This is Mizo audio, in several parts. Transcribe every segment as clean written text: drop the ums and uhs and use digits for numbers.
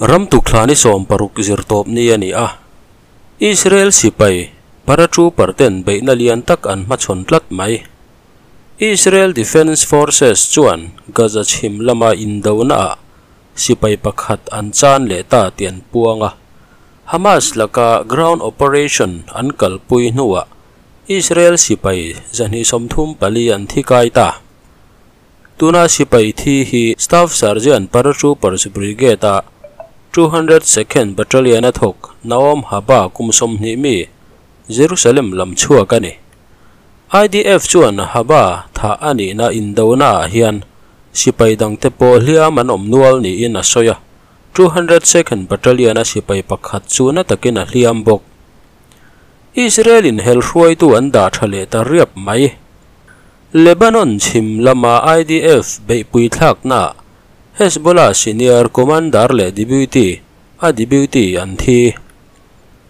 Ram tukthla ni 60 zirtawp ni a ni a. Israel sipai paratrooper ten beihna lian tak an hmachhawn tlat mai. Israel Defense Forces chuan Gaza chhim lama indona ah sipai pakhat an chan leh ta tih an puang a. Hamas laka ground operation an kalpui hnuah Israel sipai 234 an thi kai ta. Tuna sipai thi hi Staff Sergeant Paratroopers Brigade a 202nd Battalion a thawk Naom Haba kum 20 mi Jerusalem lam chhuak a ni. IDF chuan Haba tha a nihna indona ah hian sipai dangte pawh hliam an awm nual niin a sawi a. 202nd Battalion a sipai pakhat chu na takin a hliam bawk. Israel in hel hruaitu an dah tha leh ta riap mai. Lebanon chhim lama IDF beihpui thlakna Hezbollah senior commander leh deputy a deputy an thi.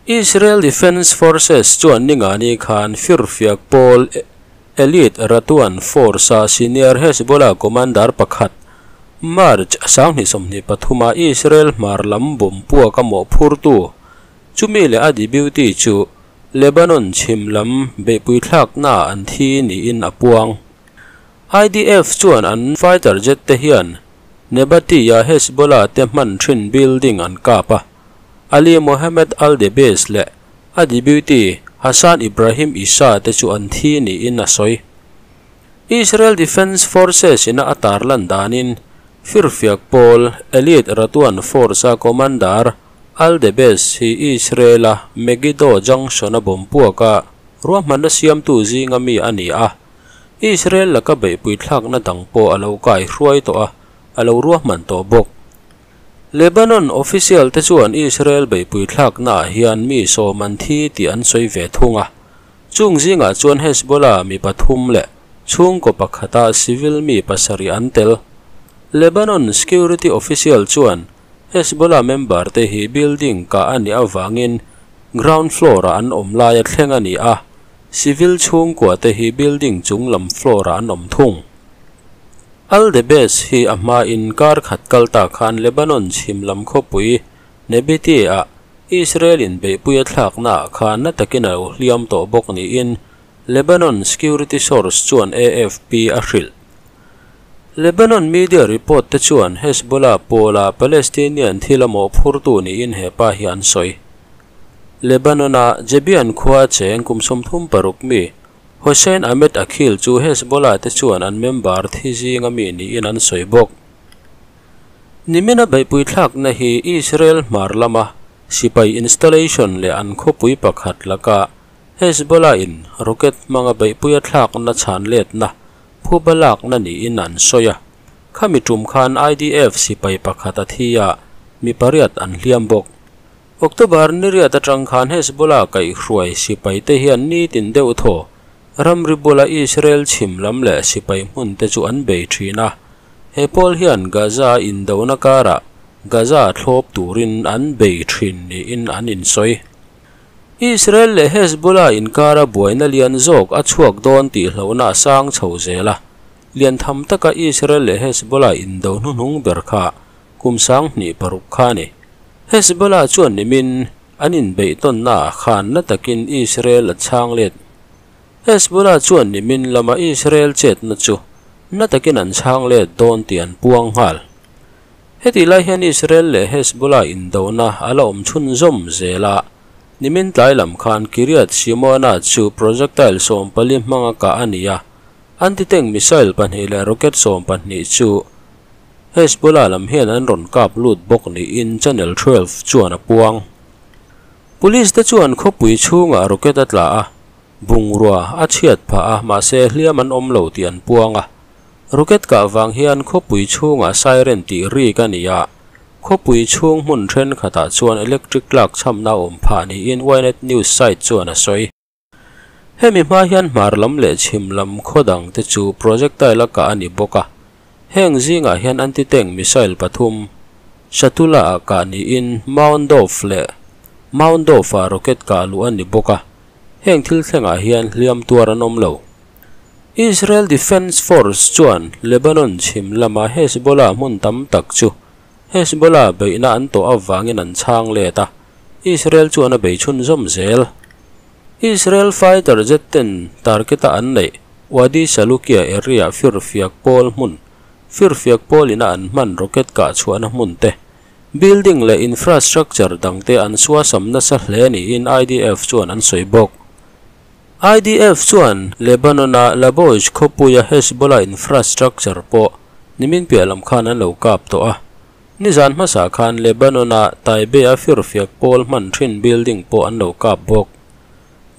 Israel Defense Forces chuan ningani khan firfiak pawl elite Ratuan Force a senior Hezbollah commander pakhat March 2023 Israel hmar lam bom puak a mawh phurtu chumi leh a deputy chu Lebanon chhim lam beihpui thlakna an thi niin a puang. IDF chuan an fighter jet te hian Nebatia Hezbollah te hman thin building an kap a. Ali Mohammed Al-Debes leh a deputy Hassan Ibrahim Isa te chu an thi niin a sawi. Israel Defense Forces ina a tarlan danin firfiak pawl elite Ratuan Force a commander Al-Debes hi Israel a Megiddo Junction a bom puaka ruahmanna siamtu zinga mi a ni a. Israel laka beihpui thlakna dang pawh a lo kai hruai tawh a, a lo ruahman tawh bawk. Lebanon official te chuan Israel beihpui thlakna ah hian mi 10 an thi tih an sawi ve thung a. Chung zingah chuan Hezbollah mi 3 leh chhungkaw pakhata civil mi 7 an tel. Lebanon security official chuan Hezbollah member te hi building ka ani awangin ground floor a an awm lai a thleng a ni a. Civil chhungkua te hi building chung lam floor a an awm thung. Al-Debes hi a hma in kar khat kalta khan Lebanon chhim lam khawpui Nebiti a Israel in beihpui a thlakna khan na takin a lo hliam tawh bawk niin Lebanon security source chuan AFP a hrilh. Lebanon media report te chuan Hezbollah pawla Palestinian thil a mawh phurtu niin hepa hi an sawi. Lebanon a Jebian khua cheng kum 36 mi Hossein Ahmed Akhil chu Hezbollah te chuan an member thi zinga mi niin an sawi bawk. Nimina beihpui thlakna hi Israel hmar lama sipai installation leh an khawpui pakhat laka Hezbollah in rocket hmanga beihpui a thlakna chhan letna phubalakna niin an sawi a. Khami tum khan IDF sipai pakhat a thi a, mi 8 an hliam bawk. October ni riat atang khan Hezbollah kai hruai sipai te hian ni tin deuh thaw ramri bula Israel chhim lam leh sipai hmun te chu an bei thin a. He pawl hian Gaza indona kara Gaza thlawp turin an bei thin niin an insawi. Israel leh Hezbollah inkara buaina lian zawk a chhuak dawn tih hlauhna a sang chho zel a. Lian tham taka Israel leh Hezbollah indo hnuhnung ber kha kum 2006 kha ni. Hezbollah chuan nimin an inbeihtawnna khan na takin Israel a chhang let. Hezbollah chuan nimin lama Israel chetna chu na takin an chhang let dawn tih an puang nghal. Heti lai hian Israel leh Hezbollah indona a la awm chhun zawm zel a. Nimin tlai lam khan Kiryat Shimona chu projectile 14 hmanga kah a ni a. Anti-tank missile 2 leh rocket 12 chu Hezbollah lam hian an rawn kap lut bawk niin Channel 12 chuan a puang. Police te chuan khawpui chhungah rocket a tla a, bungrua a chhiat phah a, mahse hliam an awm lo tih an puang a. Rocket kah vang hian khawpui chhungah siren tih rik a ni a. Khawpui chhung hmun thenkhatah chuan electric lak chhamna awm phah niin Ynet News site chuan a sawi. Hemi hma hian hmar lam leh chhim lam khawdang te chu projectile a kah a ni bawk a. Heng zingah hian anti-tank missile 3 Shatula a kah niin Mount Dov leh Mount Dov a rocket kah luh a ni bawk a. Heng thil thlengah hian hliam tuar an awm lo. Israel Defense Force chuan Lebanon chhim lama Hezbollah hmun tam tak chu Hezbollah beihna an tawh avangin an chhang let a, Israel chuan a bei chhunzawm zel. Israel fighter jet ten target-a an neih Wadi Salukia area firfiak pawl hmun, firfiak pawl ina an hman rocket kah chhuahna hmun te, building leh infrastructure dangte an suasam nasa hle niin IDF chuan an sawi bawk. IDF chuan Lebanon-a Labouj khawpuia Hezbollah infrastructure pawh nimin piah lam khan an lo kap tawh a. Nizan hmasa khan Lebanon-a Taybeh-a firfiak pawl hman thin building pawh an lo kap bawk.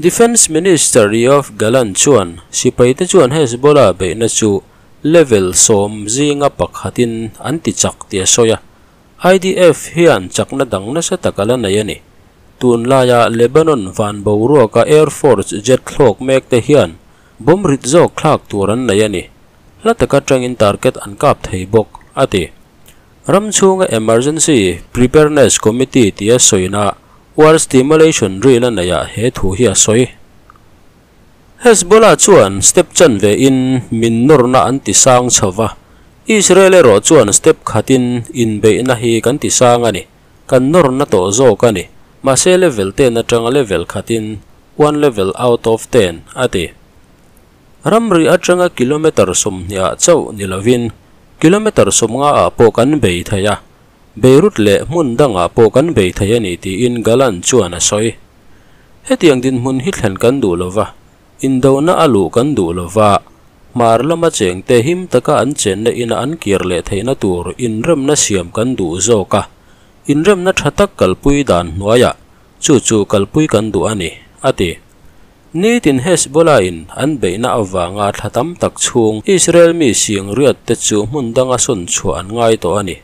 Defence Minister Yoav Gallant chuan sipaite chuan Hezbollah beihna chu level sawm zinga pakhatin an ti chak tih a sawi a. IDF hian chakna dang nasa tak a la nei a ni. Tunlaia Lebanon van boruaka Air Force jet thlawk mek te hian bomb rit zawk thlak tur an nei a ni. Hla taka tangin target an kap thei bawk, a ti. Ram chhunga Emergency Preparedness Committee tia sawina War Stimulation Drill a neihah he thu hi a sawi. Hezbollah chuan step chanve in min nawrna an ti sang chho va, Israel erawh chuan step khatin inbeihna hi kan ti sang a ni, kan nawrna tawh zawk a ni, mahse level ten atanga level khatin, one level out of ten, a ti. Ramri atanga kilometre sawmhnih ah chauh ni lovin kilometre sawmnga ah pawh kan bei thei a, Beirut leh hmun dangah pawh kan bei thei a ni tiin Gallant chuan a sawi. Hetiang dinhmun hi thlen kan duh lova, indona a luh kan duh lova, hmar lama chengte him taka an chenna ina an kir leh theihna tur inremna siam kan duh zawk a, inremna tha tak kalpui dan hnuaiah chu chu kalpui kan duh a ni, a ti. Nitin Hezbollah-in an beihna avanga thla tam tak chhung Israel mi sing riat te chu hmun danga sawn chhuah an ngai tawh a ni.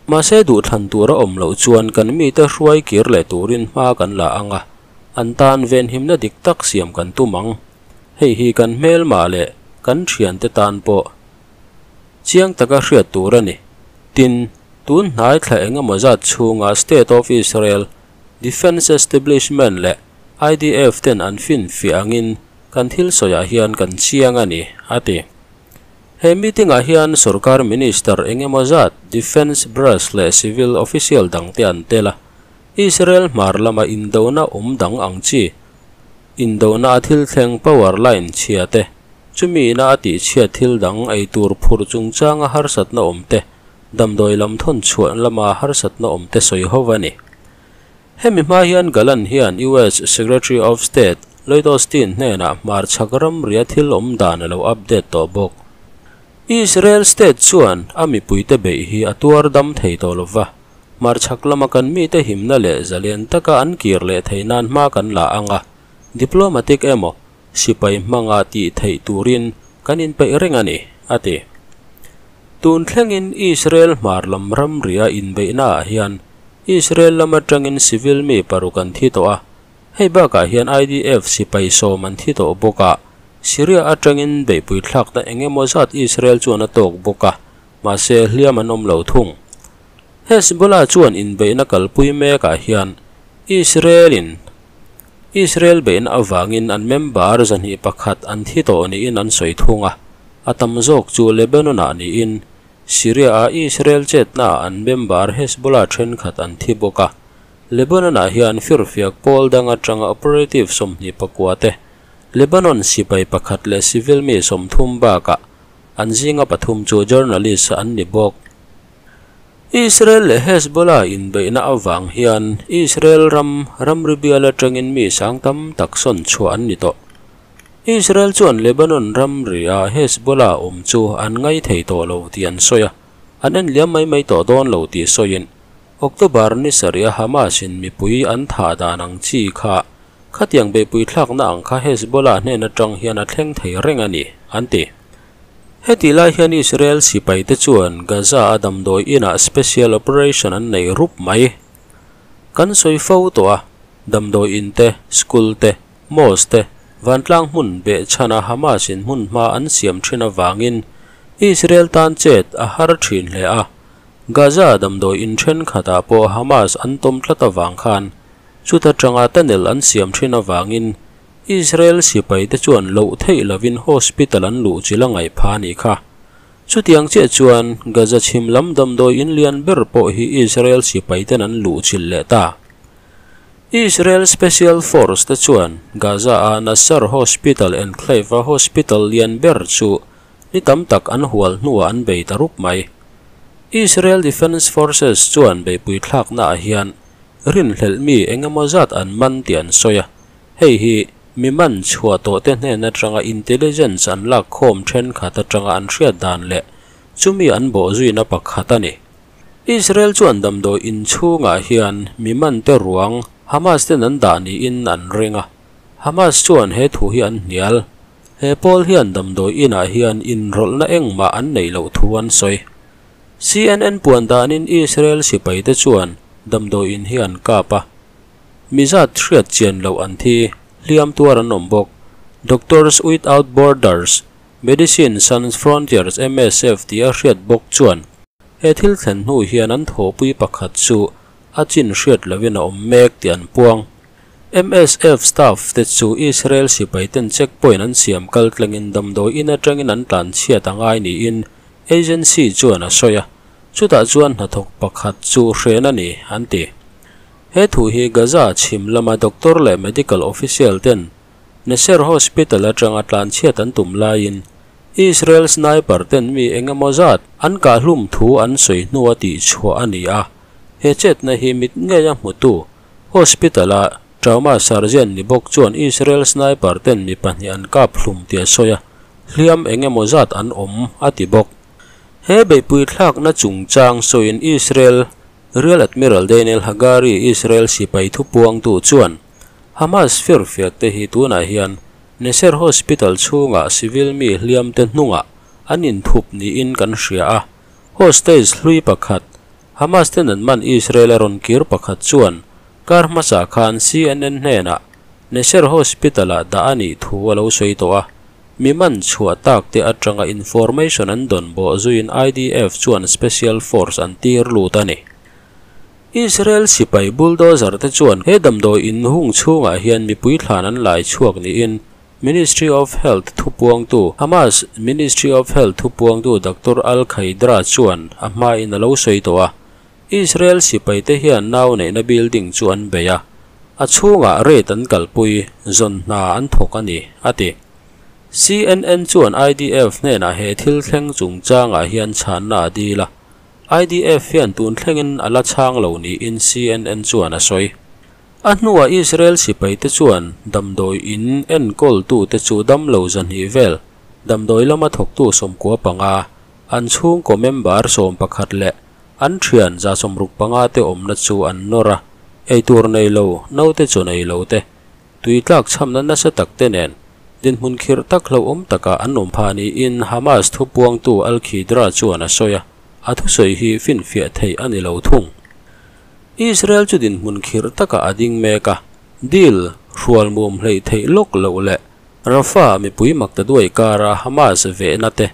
Mahse duhthlan tur a awm loh chuan kan mite hruai kir leh turin hma kan la ang a, an tan venhimna dik tak siam kan tum ang. Hei hi kan hmelmah leh kan thiante tan pawh chiang taka hriat tur a ni. Tin, tun hnai thla engemaw zat chhunga State of Israel Defence Establishment leh IDF ten an finfiah angin kan thil sawiah hian kan chiang a ni, a ti. He meeting-ah hian sorkar minister engemaw zat, defence brass leh civil official dangte an tel a. Israel hmar lama indona awm dang ang chi, indona a thil thleng power line chhia te, chumi ina a tihchhiat thil dang ei tur phur chungchanga harsatna awm te, damdawi lam thawn chhuah lama harsatna awm te sawi ho a ni. Hemi hma hian Gallant hian US Secretary of State Lloyd Austin hnenah hmarchhak ramria thil awm dan a lo update tawh bawk. Israel state chuan a mipuite beih hi a tuar dam thei tawh lova, hmarchhak lama kan mite himna leh zalen taka an kir leh theih nan hma kan la ang a, diplomatic emaw sipai hmanga tih theih turin kan inpeih reng a ni, a ti. Tun thlengin Israel hmar lam ramria inbeihnaah hian Israel lam atangin civil mi paruk an thi tawh a, hei bakah hian IDF sipai sawm an thi tawh bawk a, Syria atangin beihpui thlakna eng emaw zat Israel chuan a tawk bawk a, mahse hliam an awm lo thung. Hezbollah chuan inbeihna kalpui mekah hian Israel-in Israel beihna avangin an member zahnih pakhat an thi tawh niin an sawi thung a, a tam zawk chu Lebanon-ah niin Syria-a Israel chetnaah an member Hezbollah thenkhat an thi bawk a. Lebanon-ah hian firfiak pawl dang atanga operative 24 te, Lebanon sipai pakhat leh civil mi 30 bakah an zinga pathum chu journalist an ni bawk. Israel leh Hezbollah inbeihna avang hian Israel ram ramri bial atangin mi sang tam tak sawn chhuah an ni tawh. Israel chuan Lebanon ramria Hezbollah awm chu an ngai thei tawh lo tih an sawi a, an en liam mai mai tawh dawn lo tih sawiin October ni sarih a Hamas-in mipui an thah dan ang chi kha khatiang beihpui thlakna ang kha Hezbollah hnen atang hian a thleng thei reng a ni, an ti. Heti lai hian Israel sipaite chuan Gaza a damdawi inah special operation an nei rup mai. Kan sawi fo tawh a, damdawi in te, school te, mosque te, vantlang hmun behchhana Hamas-in hmun hma an siam thin avangin Israel tan chet a har thin hle a. Gaza damdawi in thenkhatah pawh Hamas an tawm tlat avang khan chuta tanga tunnel an siam thin avangin Israel sipaite chuan loh theih lovin hospital an luh chil a ngaih pha a nih kha. Chutiang chiah chuan Gaza chhim lam damdawi in lian ber pawh hi Israel sipaiten an luhchilh leh ta. Israel Special Force te chuan Gaza-a Nasser Hospital enclave-a hospital lian ber chu ni tam tak an hual hnuah an bei ta rup mai. Israel Defense Forces chuan beihpui thlaknaah hian rinhlelh mi eng emaw zat an man tih an sawi a, hei hi mi man chhuah tawhte hnen atanga intelligence an lak khawm thenkhat atanga an hriat dan leh chumi an bawh zuina pakhat a ni. Israel chuan damdawi inchhungah hian mi mante ruang Hamas ten an dah niin an ring a, Hamas chuan he thu hi an hnial. He pawl hian damdawi inah hian inrawlhna engmah an neih loh thu an sawi. CNN puan danin Israel sipaite chuan damdawi in hi an kap a, mi zat hriat chian loh an thi, hliam tuar an awm bawk. Doctors Without Borders, Medicine Sans Frontiers, MSF, tih a hriat bawk chuan he thil thlen hnu hian an thawhpui pakhat chu a chin hriat lohin a awm mek tih an puang. MSF staff te chu Israel sipaiten checkpoint an siam kaltlangin damdawi in atangin an tlanchhiat a ngai niin agency chuan a sawi a, chutah chuan hnathawk pakhat chu hren a ni, an ti. He thu hi Gaza chhim lama doctor leh medical official ten Nasser Hospital atanga tlanchhiat an tum laiin Israel sniper ten mi eng emaw zat an kahhlum thu an sawi hnua tihchhuah a ni a, he chetna hi mit ngei a hmutu hospital-a trauma surgeon ni bawk chuan Israel sniper ten mi pahnih an kap hlum tih a sawi a, hliam eng emaw zat an awm a ti bawk. He beihpui thlakna chungchang sawiin Israel Rear Admiral Daniel Hagari, Israel sipai thupuangtu chuan Hamas firfiak te hi tunah hian Nasser Hospital chhungah civil mi hliam te hnungah an inthup niin kan hria a, hostage hlui pakhat, Hamas ten an man Israel a rawn kir pakhat chuan kar hmasa khan CNN hnenah Nasser Hospital-ah dah a nih thu a lo sawi tawh a. Mi man chhuah tak te atanga information an dawn bawh zuiin IDF chuan special force an tir lut a ni. Israel sipai bulldozer te chuan he damdawi in hung chhungah hian mipui thlan an lai chhuak niin Ministry of Health thupuangtu Hamas Ministry of Health thupuangtu Doctor Al Khaidra chuan a hmain a lo sawi tawh a. Israel sipai te hian nau neihna building chu an bei a, a chhungah raid an kalpui, zawn hna an thawk a ni, a ti. CNN chuan IDF hnenah he thil thleng chungchangah hian chhanna a dil a, IDF hian tun thlengin a la chhang lo niin CNN chuan a sawi. A hnuah Israel sipaite chuan damdawi in enkawltute chu damlo zahnih vel, damdawi lama thawktu 95, an chhungkaw member 11 leh an thian 165 te awmna chu an nawr a, eitur nei lo, naute chaw nei lo te, tui tlak chhamna nasa tak te nen dinhmun khirh tak hlauhawm takah an awm phah niin Hamas thupuangtu Al-Khidra chuan a sawi a, a thusawi hi finfiah theih a ni lo thung. Israel chu dinhmun khirh takah a ding mek a, deal hrual mum hleih theih lawk loh leh Rafah mipui mak ta duai kara Hamas vehna te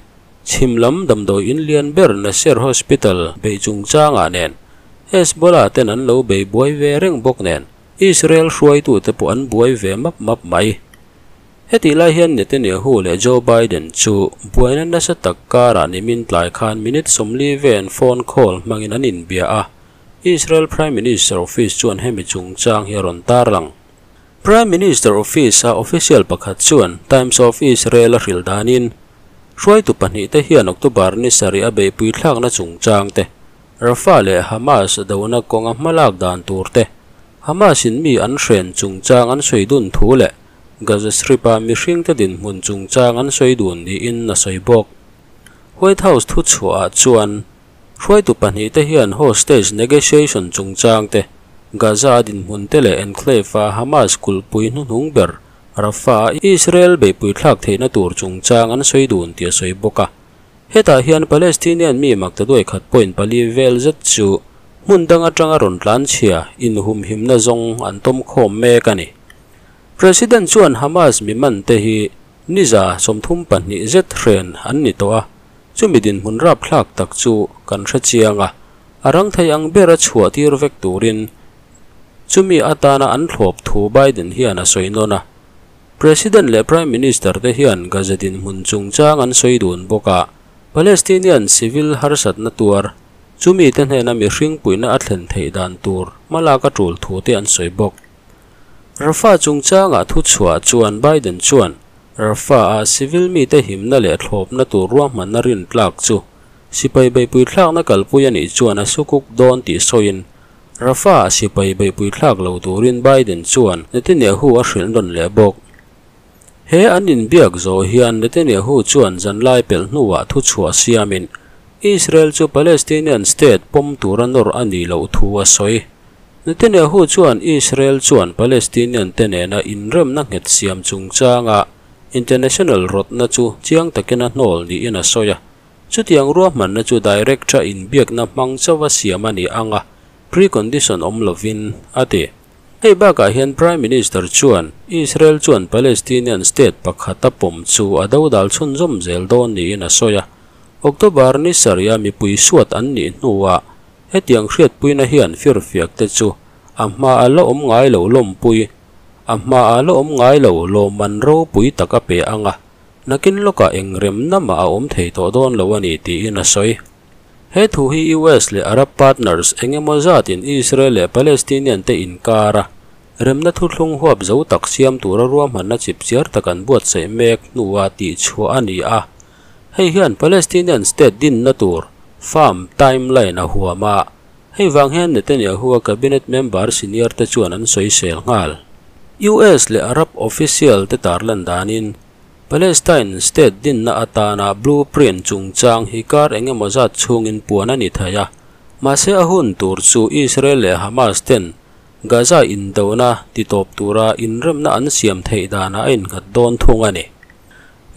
Chhim lam damdawi in lian ber Nasser Hospital beih chungchangah nen Hezbollah ten an lo bei buai ve reng bawk nen Israel hruaitute pawh an buai ve map map mai. Hetih lai hian Netanyahu leh Joe Biden chu buaina nasa tak karah nimin tlai khan minute 40 vel phone call hmangin an inbia a, Israel Prime Minister Office chuan hemi chungchang hi a rawn tarlang. Prime Minister Office-a official pakhat chuan Times of Israel a hrilh danin, hruaitu pahnihte hian October ni sarih a beihpui thlakna chungchang te, Rafah leh Hamas dona kawnga hmalak dan tur te, Hamas-in mi an hren chungchang an sawi dun thu leh Gaza Strip-a mihringte dinhmun chungchang an sawi dun niin a sawi bawk. White House thuchhuahah chuan hruaitu pahnihte hian hostage negotiation chungchang te, Gaza-a dinhmun te leh enclave-a Hamas kulhpui hnuhnung ber Rafah-a Israel beihpui thlak theihna tur chungchang an sawi dun tih a sawi bawk a. Hetah hian Palestinian mi mak ta duai khat point pali vel zet chu hmun dang atanga rawn tlanchhia inhumhimna zawng an tawm khawm mek a ni. President chuan Hamas mi man te hi niza 32 zet hren an ni tawh a, chumi dinhmun rap thlak tak chu kan hre chiang a, a rang thei ang ber a chhuah tir vek turin chumi atana an thlawp thu Biden hian a sawi nawn a. President leh Prime Minister te hian Gaza dinhmun chungchang an sawi dun bawk a, Palestinian civil harsatna tuar, chumi te hnena mihring puihna a thlen theih dan tur hmalak a tul thu te an sawi bawk. Rafah chungchanga thuchhuah chuan Biden chuan Rafah-a civil mite himna leh thlawpna tur ruahmanna rintlak chu sipai beihpui thlakna kalpui a nih chuan a sukuk dawn tih sawiin Rafah-a sipai beihpui thlak lo turin Biden chuan Netanyahu a hrilh nawn leh bawk. He an inbiak zawh hian Netanyahu chuan zanlai pelh hnuah thuchhuah siamin Israel chu Palestinian state pawm tura nawr a nih loh thu a sawi. Netanyahu chuan Israel chuan Palestinian te nena inremna nghet siam chungchanga international rawtna chu chiang takin a hnawl niin a sawi a. Chutiang ruahmanna chu direct-a inbiakna hmang chauha siam a ni ang a, precondition awm lovin, a ti. Hei bakah hian Prime Minister chuan Israel chuan Palestinian state pakhat a pawm chu a dodal chhunzawm zel dawn niin a sawi a. October ni sarih a mipui suat an nih hnuah hetiang hriatpuina hian firfiak te chu a hma a la awm ngai lo lawmpui, a hma a la awm ngai lo lawmman ropui tak a pe ang a, nakin lawkah engremna mah a awm thei tawh dawn lo a ni tiin a sawi. He thu hi US leh Arab partners engemaw zatin Israel leh Palestinian te inkar a remna thuthlung huap zo tak siam tura ruahmanna chipchiar tak an buatsaih mek hnua tihchhuah a ni a. Hei hian Palestinian state dinna tur firm timeline a huam a, hei vang hian Netanyahu-a cabinet member senior te chuan an sawisel nghal. US leh Arab official te tarlan danin Palestine state dinna atana blueprint chungchang hi kar engemaw zat chhungin puan a ni thei a, mahse a hun tur chu Israel leh Hamas ten Gaza indona titawp tura inremna an siam theih danah a innghat dawn thung a ni.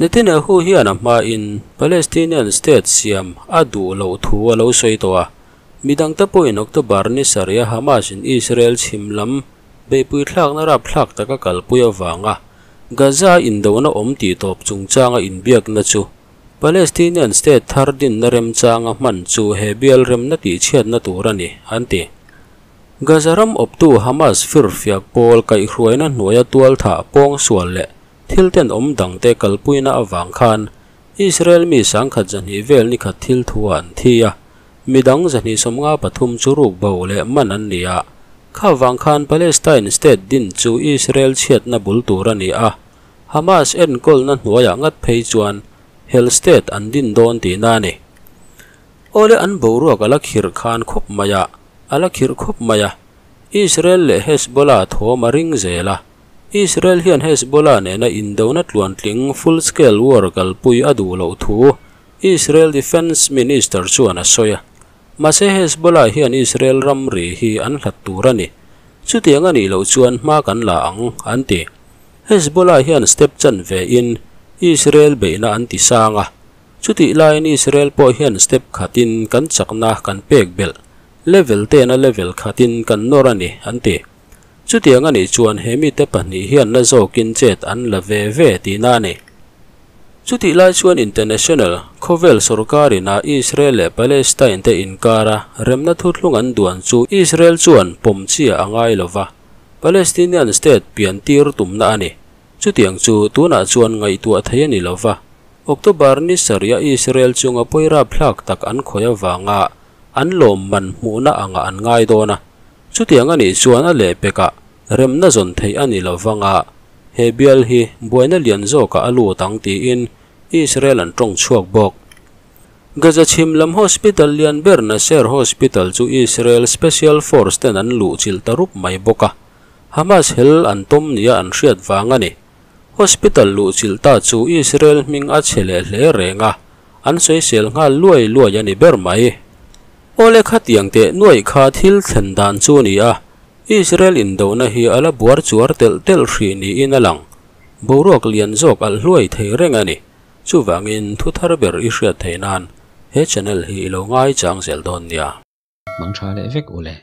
Netanyahu hian a hmain Palestinian state siam a duh loh thu a lo sawi tawh a, midangte pawhin October ni sarih a Hamas in Israel chhim lam beihpui thlakna rapthlak taka kalpui avanga Gaza indona awm titawp chungchanga inbiakna chu Palestinian state thar dinna remchanga hman chu he bial remna tihchhiatna tur a ni, an ti. Gaza ram awptu Hamas firfiak pawl kaihhruaina hnuaia tualthah pawng sual leh thil ten awm dangte kalpuina avang khan Israel mi sangkhat 200 vel nikhat thil thu an thi a, midang 253 chu ruk bo leh man an ni a. Kha vang khan Palestine state din chu Israel chhiatna bul tur a ni a, Hamas enkawlna hnuaiah ngat phei chuan hel state an din dawn tihna a ni. Awle an boruak a la khirh khan khawp mai a, a la khirh khawp mai a. Israel leh Hezbollah thawm a ring zel a, Israel hian Hezbollah nena indona tluantling full scale war kalpui a duh loh thu Israel Defence Minister chuan a sawi a. Mahse Hezbollah hian Israel ramri hi an hlat tur a ni. Chutiang a nih loh chuan hma kan la ang, an ti. Hezbollah hian step chan ve in Israel beihna an ti sang a. Chutih laiin Israel pawh hian step khatin kan chakna kan pek belh, level tena level khatin kan nawr a ni, an ti. Chutiang a nih chuan he mite pahnih hian na zawkin chet an la ve ve tihna a ni. Chutih lai chuan international khawvel sorkarin a Israel leh Palestine te inkara remna thuthlung an duan chu Israel chuan pawm chia a ngai lova, Palestinian state pian tir tumna a ni. Chutiang chu tunah chuan ngaihtuah thei a ni lova, October ni sarih a Israel chunga pawirap thlak tak an khawi avanga an lawm man hmuhna anga an ngai dawn a. Chutiang a nih chuan a lehpekah remna zawn theih a ni lovanga he bial hi buaina lian zawkah a lut ang tiin Israel an tawng chhuak bawk. Gaza chhim lam hospital lian ber Nasser Hospital chu Israel Special Force ten an luh chilh ta rup mai bawk a, Hamas hel an tawm nia an hriat vang a ni. Hospital luh chilh ta chu Israel hming a chhe leh hle reng a, an sawisel nghal luai luai a ni ber mai. Awle khatiang teh nuaih kha thil thlen dan chu a ni a, Israel indona hi a la buar chuar telh telh hrih niin a lang. Boruak lian zawk alh hluai thei reng a ni. Chuvangin thu thar ber i hriat theih nan he channel hi i lo ngai chang zel dawn nia. Mang tha leh vek ule.